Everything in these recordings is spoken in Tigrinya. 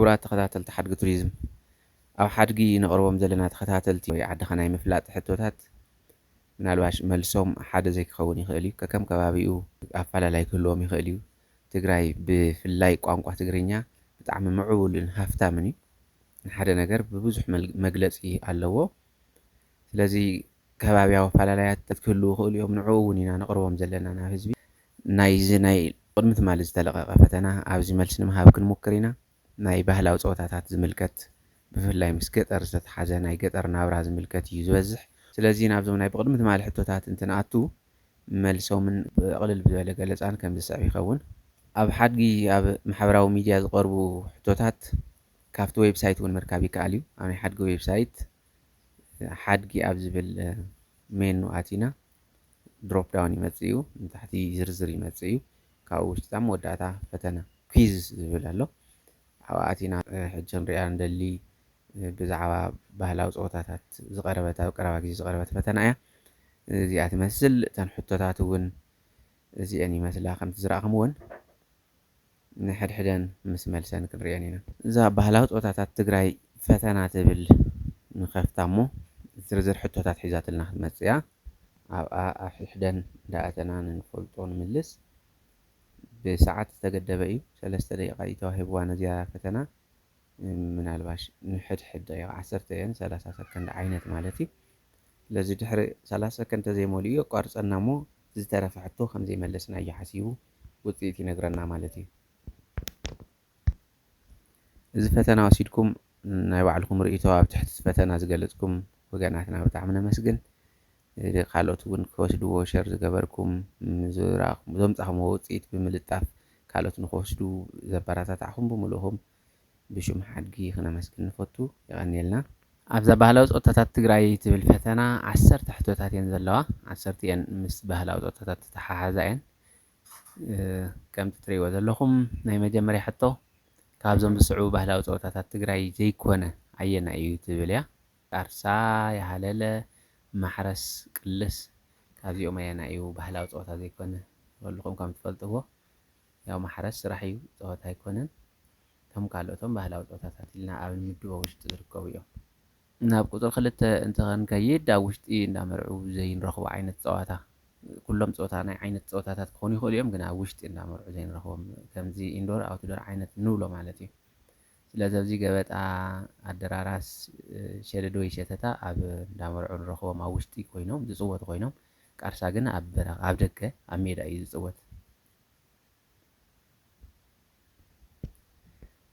ክቡራት ተኸታተልቲ ሓድጊ ቱሪዝም፣ ኣብ ሓድጊ ነቕርቦም ዘለና ተኸታተልቲ ወይ ዓድኻ ናይ ምፍላጥ ሕቶታት ምናልባሽ መልሶም ሓደ ዘይክኸውን ይኽእል እዩ። ከከም ከባቢኡ ኣፈላላይ ክህልዎም ይኽእል እዩ። ትግራይ ብፍላይ ቋንቋ ትግርኛ ብጣዕሚ ምዕቡልን ሃፍታምን እዩ። ንሓደ ነገር ብብዙሕ መል- መግለፂ ኣለዎ። ስለዚ ከባብያዊ ኣፈላላያት ክህልዉ ይኽእሉ እዮም። ንዕኡ እውን ኢና ነቕርቦም ዘለና ናብ ህዝቢ። ናይዚ ናይ ቅድሚ ትማሊ ዝተለቐቐ ፈተና ኣብዚ መልሲ ንምሃብ ክንሙክር ኢና። ናይ ባህላዊ ፀወታታት ዝምልከት፣ ብፍላይ ምስ ገጠር ዝተተሓዘ ናይ ገጠር ናብራ ዝምልከት እዩ ዝበዝሕ። ስለዚ ናብዞም ናይ ብቕድሚ ትማሊ ሕቶታት እንትንኣቱ፣ መልሶምን ብቕልል ብዝበለ ገለፃን ከም ዝስዕብ ይኸውን። ኣብ ሓድጊ ኣብ ማሕበራዊ ሚድያ ዝቐርቡ ሕቶታት ካብቲ ዌብሳይት እውን ምርካብ ይከኣል እዩ። ኣብ ናይ ሓድጊ ዌብሳይት ሓድጊ ኣብ ዝብል ሜኑ ኣቲና ድሮፕ ዳውን ይመጽእ እዩ፣ ንታሕቲ ዝርዝር ይመጽእ እዩ። ካብኡ ውሽጢ እታ መወዳእታ ፈተና ኲዝ ዝብል ኣሎ። ኣብኣ ኣቲና ሕጂ ክንሪኣ ንደሊ ብዛዕባ ባህላዊ ፀወታታት ዝቐረበት፣ ኣብ ቀረባ ግዜ ዝቐረበት ፈተና እያ። እዚኣ ትመስል። እተን ሕቶታት እውን እዚአን ይመስላ። ከምቲ ዝረኣኹምወን ንሕድሕደን ምስ መልሰን ክንሪአን ኢና። እዛ ባህላዊ ፀወታታት ትግራይ ፈተና ትብል ንኸፍታ እሞ ዝርዝር ሕቶታት ሒዛትልና ክትመፅእ እያ። ኣብኣ ኣብ ሕድሕደን እንዳኣተና ንንፈልጦ ንምልስ። ብሰዓት ዝተገደበ እዩ። ሰለስተ ደቂቃ እዩ ተዋሂብዋ ነዚኣ ፈተና። ምናልባሽ ንሕድሕድ ደቂቃ ዓሰርተ እየን፣ ሰላሳ ሰከንድ ዓይነት ማለት እዩ። ስለዚ ድሕሪ ሰላሳ ሰከንድ ተዘይመሊኡ የቋርፀና እሞ ዝተረፈ ሕቶ ከም ዘይመለስናዮ ሓሲቡ ውፅኢት ይነግረና ማለት እዩ። እዚ ፈተና ወሲድኩም ናይ ባዕልኹም ርእይቶ ኣብ ትሕቲ እቲ ፈተና ዝገለፅኩም ወገናትና ብጣዕሚ ነመስግን። ካልኦት እውን ክወስድዎ ሸር ዝገበርኩም፣ ዝረኣኹም፣ ዘምፃኹምዎ ውፅኢት ብምልጣፍ ካልኦት ንክወስዱ ዘበረታታዕኹም ብምልእኹም ብሽም ሓድጊ ክነመስግን ንፈቱ። የቐንየልና። ኣብዛ ባህላዊ ፀወታታት ትግራይ ትብል ፈተና ዓሰርተ ሕቶታት እየን ዘለዋ። ዓሰርተ እየን ምስ ባህላዊ ፀወታታት ዝተሓሓዛ እየን። እ፣ ከምቲ ትርእይዎ ዘለኹም ናይ መጀመርያ ሕቶ፣ ካብዞም ዝስዕቡ ባህላዊ ፀወታታት ትግራይ ዘይኮነ ኣየናይ እዩ ትብል እያ። ቃርሳ፣ ያሃለለ፣ ማሕረስ፣ ቅልስ፣ ካብዚኦም ኣየናይ እዩ ባህላዊ ፀወታ ዘይኮነ? ኩልኹም ከም ትፈልጥዎ ያው ማሕረስ ስራሕ እዩ፣ ፀወታ ኣይኮነን። እቶም ካልኦቶም ባህላዊ ፀወታታት ኢልና ኣብ ንምድቦ ውሽጢ ዝርከቡ እዮም። ናብ ቁፅሪ ክልተ እንተኸንከይድ ኣብ ውሽጢ እንዳመርዑ ዘይንረኽቦ ዓይነት ፀዋታ፣ ኩሎም ፀወታ ናይ ዓይነት ፀወታታት ክኾኑ ይኽእሉ እዮም፣ ግን ኣብ ውሽጢ እንዳመርዑ ዘይንረኽቦም ከምዚ ኢንዶር ኣውትዶር ዓይነት ንብሎ ማለት እዩ። ስለዚ ኣብዚ ገበጣ፣ ኣደራራስ፣ ሸደድ ወይ ሸተታ ኣብ እንዳመርዑ ንረኽቦም ኣብ ውሽጢ ኮይኖም ዝፅወቱ ኮይኖም፣ ቃርሳ ግን ኣብ በረኻ ኣብ ደገ ኣብ ሜዳ እዩ ዝፅወት።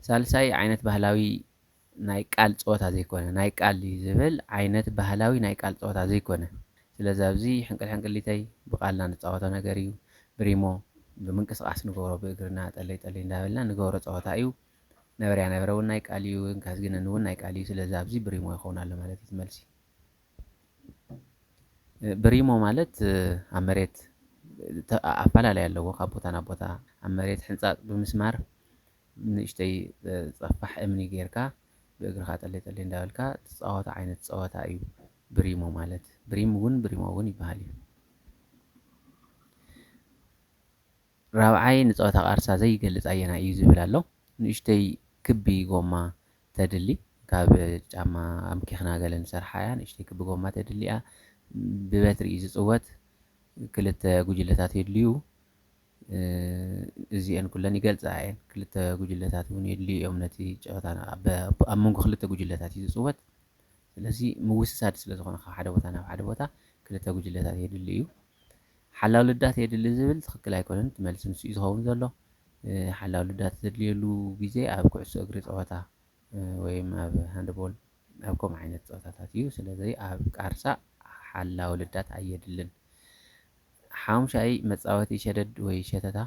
ሳልሳይ ዓይነት ባህላዊ ናይ ቃል ፀወታ ዘይኮነ፣ ናይ ቃል እዩ ዝብል ዓይነት ባህላዊ ናይ ቃል ፀወታ ዘይኮነ። ስለዚ ኣብዚ ሕንቅል ሕንቅሊተይ ብቃልና ንፃወቶ ነገር እዩ። ብሪሞ ብምንቅስቃስ ንገብሮ፣ ብእግርና ጠለይ ጠለይ እንዳበልና ንገብሮ ፀወታ እዩ። ነበርያ ነበረ እውን ናይ ቃል እዩ፣ እንካስ ግነን እውን ናይ ቃል እዩ። ስለዚ ኣብዚ ብሪሞ ይኸውን ኣሎ ማለት እዩ እቲ መልሲ። ብሪሞ ማለት ኣብ መሬት ተ- ኣፈላለይ ኣለዎ፣ ካብ ቦታ ናብ ቦታ ኣብ መሬት ሕንፃፅ ብምስማር ንእሽተይ ፀፋሕ እምኒ ጌርካ ብእግርኻ ጠለይ ጠለይ እንዳበልካ ትፃወቶ ዓይነት ፀወታ እዩ ብሪሞ ማለት። ብሪም እውን ብሪሞ እውን ይበሃል እዩ። ራብዓይ ንፀወታ ቃርሳ ዘይገልፅ ኣየናይ እዩ ዝብል ኣሎ። ንእሽተይ ክቢ ጎማ ተድሊ፣ ካብ ጫማ ኣምኪኽና ገለ ንሰርሓ እያ። ንእሽተይ ክቢ ጎማ ተድሊ እያ። ብበትሪ እዩ ዝፅወት። ክልተ ጉጅለታት የድልዩ። እዚአን ኩለን ይገልፃ እየን። ክልተ ጉጅለታት እውን የድልዩ እዮም ነቲ ጨወታ። ኣብ ኣብ መንጎ ክልተ ጉጅለታት እዩ ዝፅወት። ስለዚ ምውስሳድ ስለ ዝኾነ ካብ ሓደ ቦታ ናብ ሓደ ቦታ ክልተ ጉጅለታት የድሊ እዩ። ሓላው ልዳት የድሊ ዝብል ትኽክል ኣይኮነን። እቲ መልሲ ንሱ እዩ ዝኸውን ዘሎ። ሓላው ልዳት ዘድልየሉ ግዜ ኣብ ኩዕሶ እግሪ ፀወታ ወይም ኣብ ሃንድቦል፣ ኣብ ከምኡ ዓይነት ፀወታታት እዩ። ስለዚ ኣብ ቃርሳ ሓላው ልዳት ኣየድልን። ሓሙሻይ መፃወቲ ሸደድ ወይ ሸተታ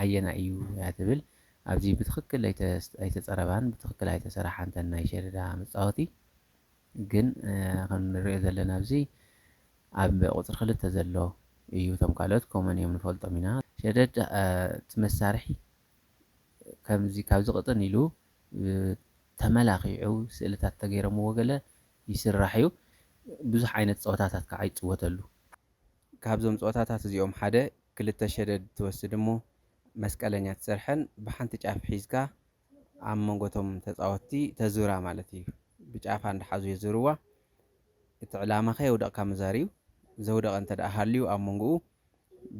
ኣየናይ እዩ እያ ትብል። ኣብዚ ብትኽክል ኣይተ- ኣይተፀረባን ብትኽክል ኣይተሰራሓን እተን ናይ ሸደዳ መፃወቲ። ግን ከም ንሪኦ ዘለና ኣብዚ ኣብ ቁፅሪ ክልተ ዘሎ እዩ። እቶም ካልኦት ኮመን እዮም ንፈልጦም ኢና። ሸደድ እቲ መሳርሒ ከምዚ ካብዚ ቅጥን ኢሉ ተመላኺዑ ስእልታት ተገይሮምዎ ገለ ይስራሕ እዩ። ብዙሕ ዓይነት ፀወታታት ከዓ ይፅወተሉ። ካብዞም ፀወታታት እዚኦም ሓደ ክልተ ሸደድ ትወስድ እሞ መስቀለኛ ትሰርሐን ብሓንቲ ጫፍ ሒዝካ ኣብ መንጎ እቶም ተጻወትቲ ተዙራ ማለት እዩ። ብጫፋ እንዳሓዙ የዙርዋ። እቲ ዕላማኸ የውደቕካ ምዛር እዩ። ዘውደቐ እንተ ደኣ ሃልዩ ኣብ መንጎኡ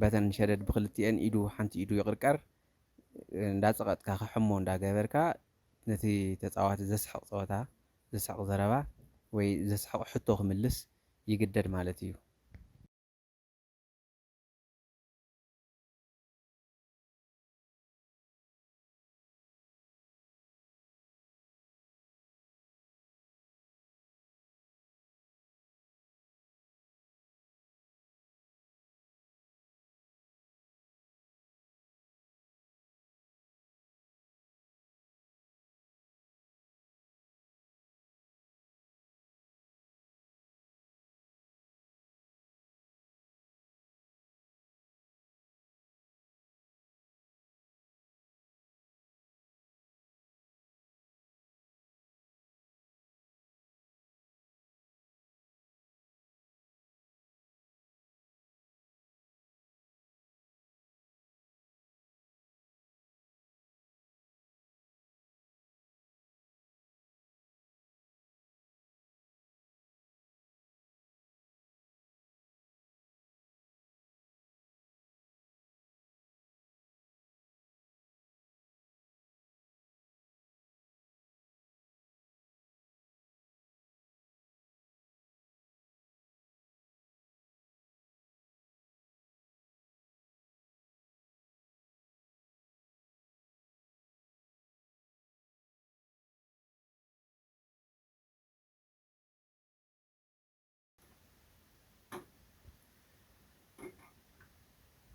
በተን ሸደድ ብክልቲኤን ኢዱ ሓንቲ ኢዱ ይቕርቀር። እንዳጸቐጥካ ክሕሞ እንዳገበርካ ነቲ ተጻዋቲ ዘስሕቕ ጸወታ፣ ዘስሕቕ ዘረባ ወይ ዘስሕቕ ሕቶ ክምልስ ይግደድ ማለት እዩ።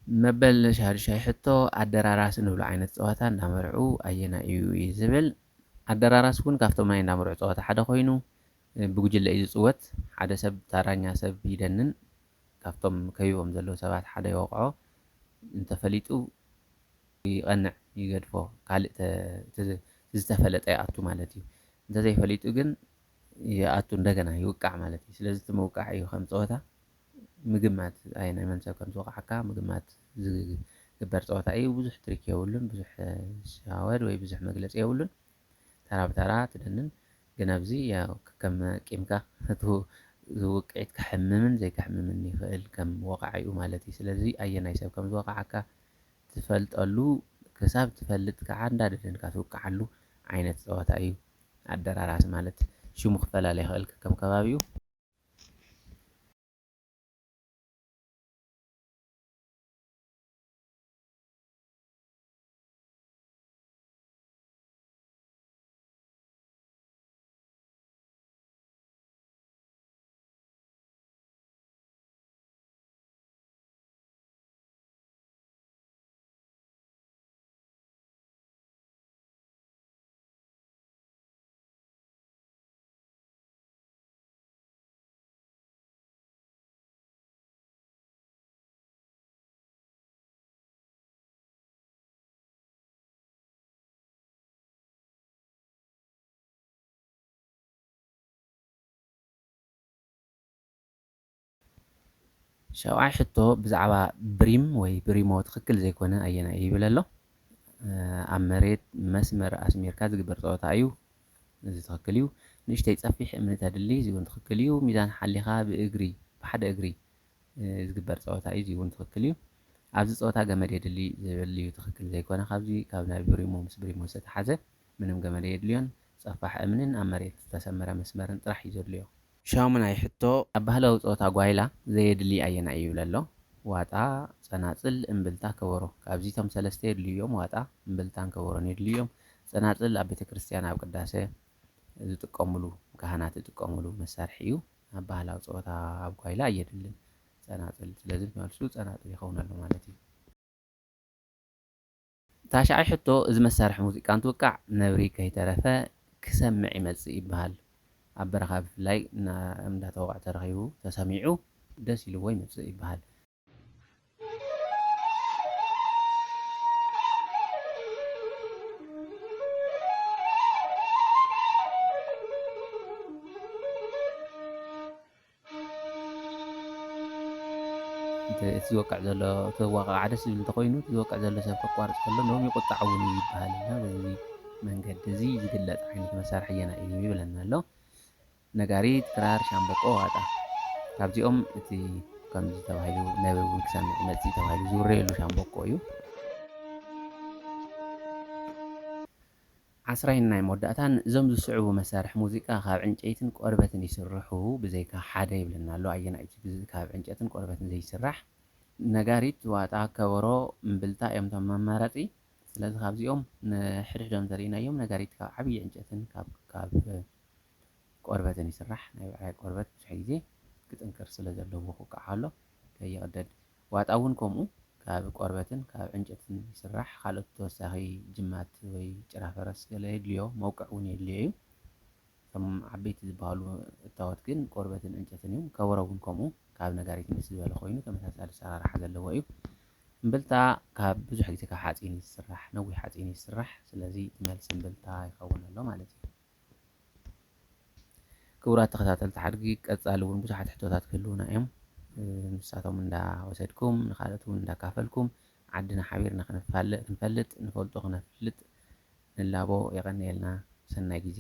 መበል ሻዱሻይ ሕቶ፣ ኣደራራስ ንብሎ ዓይነት ጸወታ እንዳ መርዑ ኣየናይ እዩ እዩ ዝብል። ኣደራራስ እውን ካብቶም ናይ እንዳ መርዑ ጸወታ ሓደ ኮይኑ፣ ብጉጅለ እዩ ዝጽወት። ሓደ ሰብ ታራኛ ሰብ ይደንን ካብቶም ከቢቦም ዘለዉ ሰባት ሓደ ይወቕዖ። እንተፈሊጡ ይቐንዕ፣ ይገድፎ፣ ካልእ ተ-፣ ተ-፣ ዝተፈለጠ ይኣቱ ማለት እዩ። እንተዘይፈሊጡ ግን ይኣቱ፣ እንደገና ይውቃዕ ማለት እዩ። ስለዚ እቲ ምውቃዕ እዩ ከም ጸወታ። ምግማት፣ ኣየናይ መን ሰብ ከም ዝወቕዓካ ምግማት ዝግበር ጸወታ እዩ። ብዙሕ ትሪክ የብሉን፣ ብዙሕ ሻወድ ወይ ብዙሕ መግለጺ የብሉን። ተራ ብተራ ትደንን፣ ግን ኣብዚ ያው ከከም ቂምካ እቲ ውቅዒት ከሕምምን ዘይከሕምምን ይኽእል ከም ወቓዒኡ ማለት እዩ። ስለዚ ኣየናይ ሰብ ከም ዝወቕዓካ ትፈልጠሉ፣ ክሳብ ትፈልጥ ከዓ እንዳደደንካ ትውቅዓሉ ዓይነት ጸወታ እዩ። ኣደራራስ ማለት ሽሙ ክፈላለ ይኽእል ከከም ከባቢኡ። ሻብዓይ ሕቶ ብዛዕባ ብሪም ወይ ብሪሞ ትኽክል ዘይኮነ ኣየናይ እዩ ይብል ኣሎ። ኣብ መሬት መስመር ኣስሚርካ ዝግበር ጸወታ እዩ። እዚ ትኽክል እዩ። ንእሽተይ ጸፊሕ እምኒ ተድሊ፣ እዚ እውን ትኽክል እዩ። ሚዛን ሓሊኻ ብእግሪ፣ ብሓደ እግሪ ዝግበር ጸወታ እዩ። እዚ እውን ትኽክል እዩ። ኣብዚ ጸወታ ገመድ የድሊ ዝብል እዩ ትኽክል ዘይኮነ። ካብዚ ካብ ናይ ብሪሞ ምስ ብሪሞ ዝተተሓዘ ምንም ገመድ የድልዮን። ጸፋሕ እምንን ኣብ መሬት ዝተሰመረ መስመርን ጥራሕ እዩ ዘድልዮ። ሻሙናይ ሕቶ፣ ኣብ ባህላዊ ጸወታ ጓይላ ዘየድሊ ኣየናይ እዩ ይብል ኣሎ። ዋጣ፣ ጸናጽል፣ እምብልታ፣ ከበሮ። ካብዚቶም ሰለስተ የድልዩ እዮም። ዋጣ፣ እምብልታን ከበሮን የድልዩ እዮም። ጸናጽል ኣብ ቤተ ክርስቲያን ኣብ ቅዳሴ ዝጥቀሙሉ፣ ካህናት ዝጥቀሙሉ መሳርሒ እዩ። ኣብ ባህላዊ ጸወታ ኣብ ጓይላ ኣየድልን ጸናጽል። ስለዚ መልሱ ጸናጽል ይኸውን ኣሎ ማለት እዩ። ታሽዓይ ሕቶ፣ እዚ መሳርሒ ሙዚቃ እንትውቃዕ ነብሪ ከይተረፈ ክሰምዕ ይመጽእ ይበሃል። ኣብ በረኻ ብፍላይ እና-፣ እንዳተወቕዐ ተረኺቡ ተሰሚዑ ደስ ኢልዎ ይመጽእ ይበሃል። እቲ፣ እቲ ዝወቅዕ ዘሎ፣ እቲ ኣወቃቕዓ ደስ ዝብል እንተኾይኑ፣ እቲ ዝወቅዕ ዘሎ ሰብ ከቋርጽ ከሎ፣ እንደውም ይቁጣዕ እውን እዩ ይበሃል። እና በዚ መንገዲ እዚ ዝግለጽ ዓይነት መሳርሒ ኣየናይ እዩ ይብለና ኣሎ። ነጋሪት፣ ክራር፣ ሻምበቆ፣ ዋጣ። ካብዚኦም እቲ ከምዚ ተባሂሉ ነብር እውን ክሰምዕ ይመጽእ ተባሂሉ ዝውረየሉ ሻምበቆ እዩ። ዓስራይን ናይ መወዳእታን፣ እዞም ዝስዕቡ መሳርሒ ሙዚቃ ካብ ዕንጨይትን ቆርበትን ይስርሑ፣ ብዘይካ ሓደ ይብለና ኣሎ። ኣየናይ እቲ ካብ ዕንጨትን ቆርበትን ዘይስራሕ? ነጋሪት፣ ዋጣ፣ ከበሮ፣ እምብልታ እዮም እቶም መመረፂ። ስለዚ ካብዚኦም ንሕድሕዶም እንተሪእናዮም፣ ነጋሪት ካብ ዓብዪ ዕንጨትን ካብ ካብ ቆርበትን ይስራሕ። ናይ ብዕራይ ቆርበት ብዙሕ ግዜ ክጥንክር ስለ ዘለዎ ክውቃዕ ከሎ ከይቕደድ። ዋጣ እውን ከምኡ ካብ ቆርበትን ካብ ዕንጨትን ይስራሕ። ካልኦት ተወሳኺ ጅማት ወይ ጭራ ፈረስ ገለ የድልዮ፣ መውቅዕ እውን የድልዮ እዩ። እቶም ዓበይቲ ዝበሃሉ እታወት ግን ቆርበትን ዕንጨትን እዮም። ከበሮ እውን ከምኡ ካብ ነጋሪት ምስ ዝበለ ኮይኑ ተመሳሳሊ ኣሰራርሓ ዘለዎ እዩ። እምብልታ ካብ ብዙሕ ግዜ ካብ ሓፂን እዩ ዝስራሕ፣ ነዊሕ ሓፂን እዩ ዝስራሕ። ስለዚ እቲ መልሲ እምብልታ ይኸውን ኣሎ ማለት እዩ። ክቡራት ተኸታተልቲ ሓድጊ፣ ቀጻሊ እውን ብዙሓት ሕቶታት ክህልዉና እዮም። ንሳቶም እንዳወሰድኩም ንኻልኦት እውን እንዳካፈልኩም ዓድና ሓቢርና ክንፋለ-፣ ክንፈልጥ፣ ንፈልጦ ክነፍልጥ ንላቦ። የቐንየልና። ሰናይ ግዜ።